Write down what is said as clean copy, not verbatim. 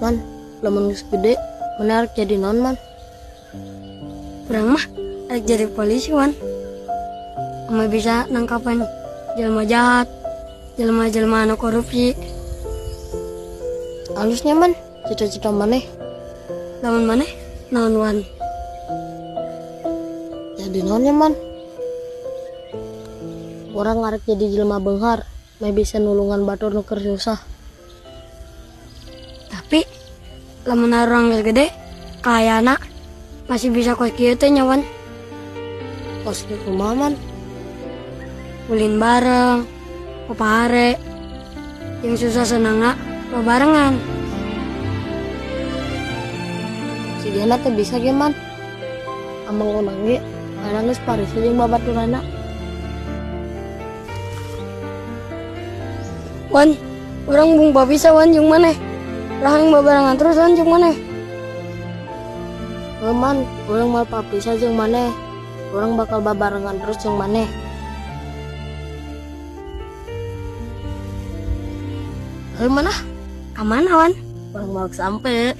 Man, lamun geus gede, maneh arek jadi naon, Man? Urang mah arek jadi polisi, Wan. Ameh bisa nangkapan jelema jahat, jelema-jelema anu korupsi. Alusnya, Man, cita-cita maneh. Lamun maneh naon, Wan? Jadi naonnya, Man? Urang arek jadi jelema beunghar, meh bisa nulungan batur nu keur susah. Tapi lamun urang geus gede, kayana masih bisa kos kieu teh nya, Wan. Kos kieu kumaha, Man? Ulin bareng, papare, yang susah senangna babarengan. Si Diana teh bisa ge, Man. Amang urang ge kadang geus parisih jeung babaturanna. Wan, urang bung bisa, Wan, jeung maneh. Urang babarengan terus, Wan, jeung maneh. Heuh, Man, urang moal papisah jeung maneh. Urang bakal babarengan terus jeung maneh. Heuh, mana? Ka mana, Wan? Urang moal sampe.